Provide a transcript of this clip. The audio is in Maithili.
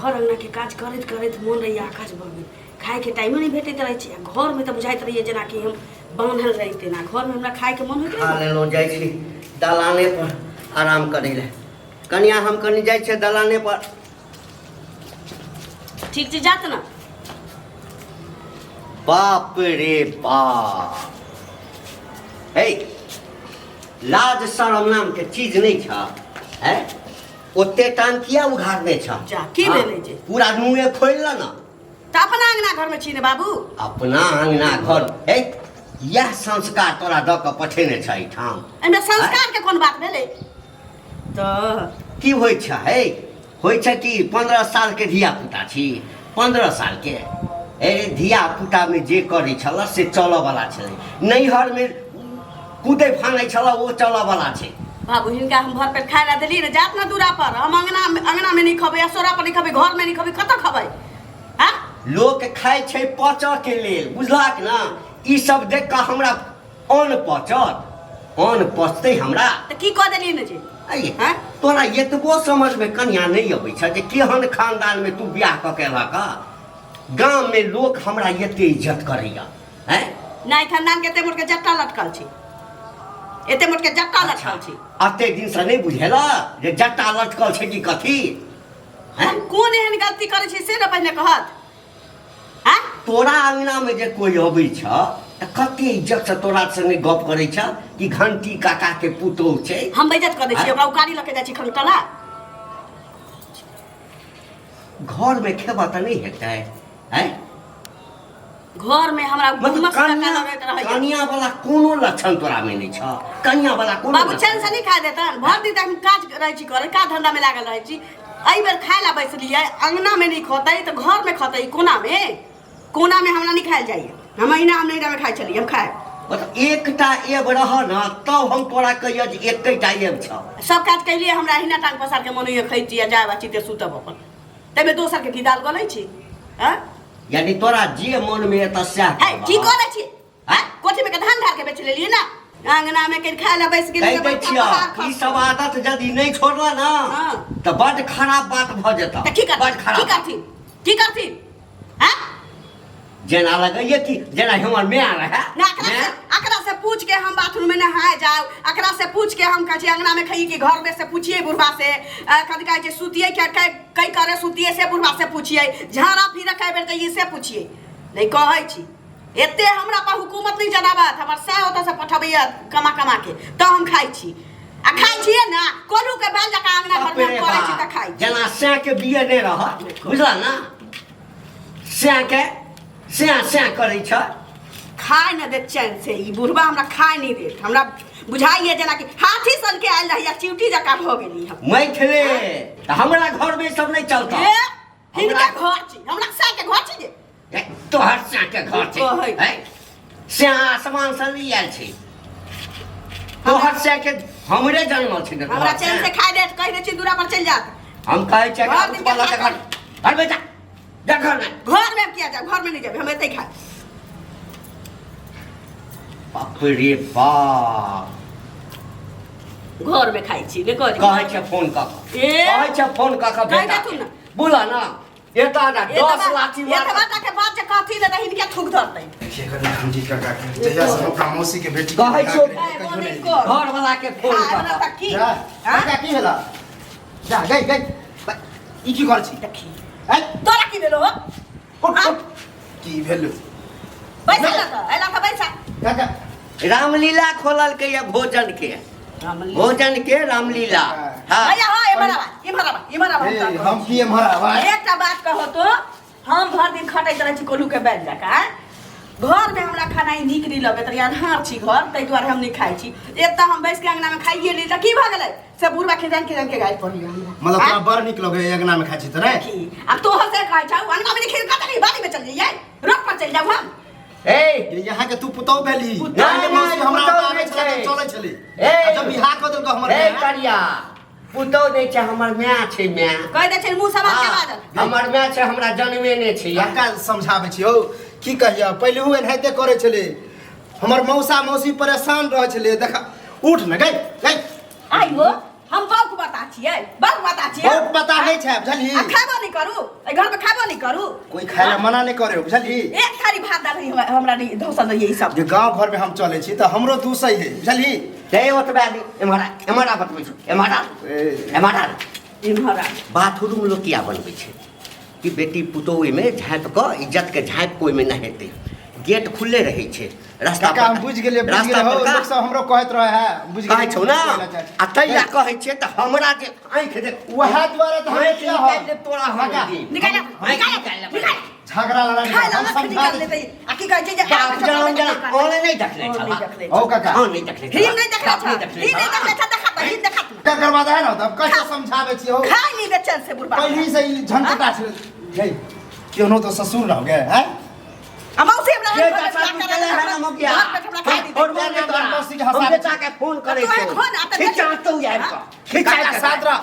घर अङ्गनाके काज करैत करैत मोन रहैए आकाश भऽ गेल। खायके टाइमो नहि भेटैत रहै छै आ घरमे तऽ बुझाइत रहैए जेनाकि हम बान्हल रही तेना। घरमे हमरा खायके मोन होइत खा रहै। लेलहुँ, जाइ छी दलाने पर आराम करै लए। कनिया, हम कनि जाइ छियै दलाने पर। ठीक छै, जात ने। बाप रे बाप, हे, लाज शरम नाम के चीज नहीं छ है? ओते टांग किया उघारने छ? जा, की हाँ, भेलै जे? पूरा मुँहे खोलि ल न। तऽ अपना अंगना घरमे छी ने बाबू। अपना अंगना घर हे, इएह संस्कार तोरा दऽ कऽ पठेने छ एहिठाम? एहिमे संस्कार के कोन बात भेलै तऽ? की होइ छ हे? होइ छ कि 15 साल के धिया पुता छी, 15 साल के। ए धिया पुतामे जे करै छल से चलऽवला छलै। नैहरमे कूदै फानै छल, ओ चलऽवला छै। बाबू, हिनका हम भर पेट खाय ला देलियै ने, जात ने दूरा पर। हम अंगना अंगनामे नहि खबै, असोरा पर नहि खबै, घरमे नहि खबै, कतऽ खबै? आँ? लोक खाइ छै पचऽ के लेल, बुझलक ने? ई सब देख कऽ हमरा अन्न पचत? अन्न पचतै हमरा? तऽ की कऽ देलियै ने जे? अये आँय? तोरा एतबो समझमे कनिया नहि अबै छ जे केहन खानदानमे तू बियाह कऽ के एलहक? गाममे लोक हमरा एते इज्जत करैया, हैं? नहि, खानदान के एते मोटके जट्टा लटकल छै, एते मोटके जट्टा लटकल छै। अते दिनसँ नहि बुझेला जे जट्टा लटकल छै कि कथी, हैं? हम कोन एहन गलती करै छी से ने पहिने कहत। आँय? तोरा अंगनामे जे कोइ अबै छ तऽ कते इज्जतसँ तोरा संगे गप करै छ कि घंटी काका के पुतोहु छै। हम बेइज्जत कऽ दै छियै ओकरा, उकारी लऽ के जाइ छी खंगटला। घरमे खेबऽ तऽ नहि हेतै, हैं? घरमे हमरा मतलब घुमस जकाँ कनिया लगैत रहैए। कनिया वाला कोनो लक्षण तोरा में नहीं छ, कनिया वाला कोनो बाबू, लक्षण। चैन से नहीं खाए देतन? भर दिन तक हम काज रहै छी करे, काज धंधा में लागल रहै छी। एहि बेर खाए ला बैसलियै, अंगना में नहीं खतै तऽ घर में खतै। कोना में, कोना में हमरा नहीं खायल जाइए। हम अहिना हम नैहरा में खाइ छलियै, हम खायब। मतलब एकटा एब रह न तब हम तोरा कहियो जे एकेटा एब छ। सब काज कैलियै, हमरा अहिना टांग पसार के मन होइए खैती आ जायब आ चिते सुतब अपन। ताहिमे दोसर के की दाल गलै छी? आँय? यानी तोरा जे मन में एतऽ सएह है की करबह। करै छी? आँय? कोठी में के धान ढार के बेच लेलियै ना, अंगना में के खाय ला बैस गेलियै। कहि दै बड़का छियह, पहाड़ ई खस। सब आदत यदि नहि छोड़ल ना तऽ बड्ड खराब बात भऽ जेतह। तऽ की बड्ड करथिन? की खराब। करथिन? की करथिन? आँय? जेना लगैए कि जेना हमर माय रहए। ना, अकरा से, अकरा से पूछ के हम बाथरूम में नहाए जाओ, अकरा से पूछ के हम कहै छी अंगना में खइए कि घर में, से पूछिए बुढ़वा से। कथी कहै छै, सुतिए के कै कै करे सुतिए से बुढ़वा से पूछिए, झाड़ा फिरा कै बेर जाइए से पूछिए। नहीं कहै छी, एते हमरा पर हुकूमत नहीं जनाबत। हमर सह ओतऽ से पठबैया कमा कमा के तऽ हम खाइ छी आ खाइ छियै ना, कोल्हू के बैल जकाँ अंगना घर में हम करै छी तऽ खाइ छी। जेना सैं के बिये नहि रहत, बुझल ना? सैं के सैं सैं करै छ। खाय न देत चैन से ई बुढ़बा, हमरा खाय नहीं देत। हमरा बुझाइए जेनाकि हाथी सन के आयल रहिया, चिउटी जकाँ भऽ गेली हम। मैथिली तऽ हमरा घरमे ई सब नहि चलता। ए, हिनका घर छी, हमरा सैं के घर छी जे। ए, तोहर सैं के घर छै? कहै। हैं? सैं आसमान से नहि आयल छै, तोहर सैं के हमरे जन्मल छै ने। हमरा तोहर चैन से सैं। खाय देत? कहि दै छी दूरा पर चलि जात। हम कहै छियै भर दिन के घर खाय। घर में जा, जा घर में। घर में हम किया जाब? घर में नहीं जाब, हम एतै खाय। बाप रे बाप। घर में खाइ छी ने करी। कहै छै फोन कऽ कऽ। ए? कहै छै फोन कऽ कऽ। कहि बेटा देथुन ने। बोला ना, एतऽ ना 10 लाठी मार। एतबा टा के बात जे कहथिन ने तऽ हिनके थूक धरतै। देखिए कनि घंटी काका के, जहिया से हम अपना मौसी के बेटी के कहै बियाह छियौ, केलियै, कहियो नहि कर। घर वाला के फोन खाय कऽ वाला कऽ। तऽ की? जा, आँय? काका की भेला? जा गई गई, ई की करै छी? देखी। आँय? तोरा की भेलो हो? उठ, हाँ? उठ। की भेलो? बैसा ना तऽ, अयला तऽ बैसा। काका रामलीला खोललकै या भोजन के, भोजन के रामलीला। हाँ। भैया हो, एम्हर आबा, एम्हर आबा, एम्हर आबा। ए, हम की एम्हर आबा? एकटा बात कहो तो, हम भर दिन खटैत रहै छी कोल्हू के बैल जकाँ, आँय? घर में हमरा खाना ई नीक नहीं लगैत रहै, अन्हार छी घर, ताहि दुआरे हम नहीं खाइ छी। एतऽ हम बैस के अंगना में खाइए ली तऽ की भऽ गेलै? से बुढ़वा खिजान खिजान के गाय पड़ी हमरा। मतलब आँय? तोरा बड़ नीक लगै अंगना में खाइ छी तऽ नहि? की आब तोहर से कहै छौ अंगना में नहीं खेल, कतऽ नहीं बाड़ी में चल जइयै, रोड पर चलि जाऊ हम। ए, ये यहाँ के तू पुतौ भेली। पुतौ नहि, नहि, मौसी हमरा पुतौ ओतऽ आबै नहि छलै तऽ छै। चलै छलै। ए। आ जब बियाह कऽ देलकौ हमर ए माय, करिया, पुतौ नहि छै, हमर माय छै, माय। कहि दै छै मुँह समाज के हाँ, बाजल। हमर माय छै, हमरा जनमे नहि छै या। काका समझाबै छी हौ, की कहिया पहिलहु एनाहिते करै छलै। हमर मौसा मौसी परेशान रहै छलै। देखा, उठ ने गई गई। आइयो हम बौक बता छियै, बौक बता छियै। बहुत पता नहीं छै, बुझलही? आ खाबो नहीं करू, एहि घर में खाबो नहीं करू। कोई खाय ला मना नहीं करे, बुझलही? एक थारी भात दाल हमरा नहीं धौसल रहिए ई सब। जे गांव घर में हम चले छी त हमरो दूसै है, बुझलही? ते ओतबे आदमी एम्हर आ, एम्हर आ बतबै छौ, एम्हर आ, ए। एम्हर आ। इम्हर आ। बाथरूम लोक किया बनबै छै कि बेटी पुतोह ओहिमे झाँपि कऽ इज्जतके झाँपि कऽ ओहिमे नहेतै। गेट खुलले रहै छै रास्ता काका हम बुझि गेलियै, बुझि रास्ता गेलियै हौ, पर का लोक सब हमरो कहैत रहे है, बुझि कहै छौ ने? आ तै लए कहै छियै तऽ हमरा जे आँखि देख, वएह दुआरे तऽ हम आँखि एतऽ निकालि देब तोरा हम काका, दिन। निकाल आँखि निकाल निकालि लेब। निकाल। झगड़ा लड़ाई खाय हम ला समझा निकाल दै लेतै। आ की कहै छै जे बाप जन जन ओने नहि देखले ओने छला। देखले। हौ काका। हँ, नहि देखले छला। हिम नहीं देखले बाप छा, नहि देखले हिम नहीं छला। देखले छा, देखा त हिम देखा त। का करवा दे है ना, तब कैसे समझाबै छी हौ? खाय ली बेचैन से बुढ़बा। पहली से ई झंझटा छै। हे केहनो तो ससुर रह गए हैं। आ मौसी हमरा जे घर में चाचा बियाह तू करा चले है ना घर मौगिया। पे हमरा खाय दी। और बोल तोरा। मौसी के हम हंसा बेटा के फोन करै तू छौ। एखन आ तऽ खिचा तू आबि कऽ। खिचा काका कऽ। साथ रह।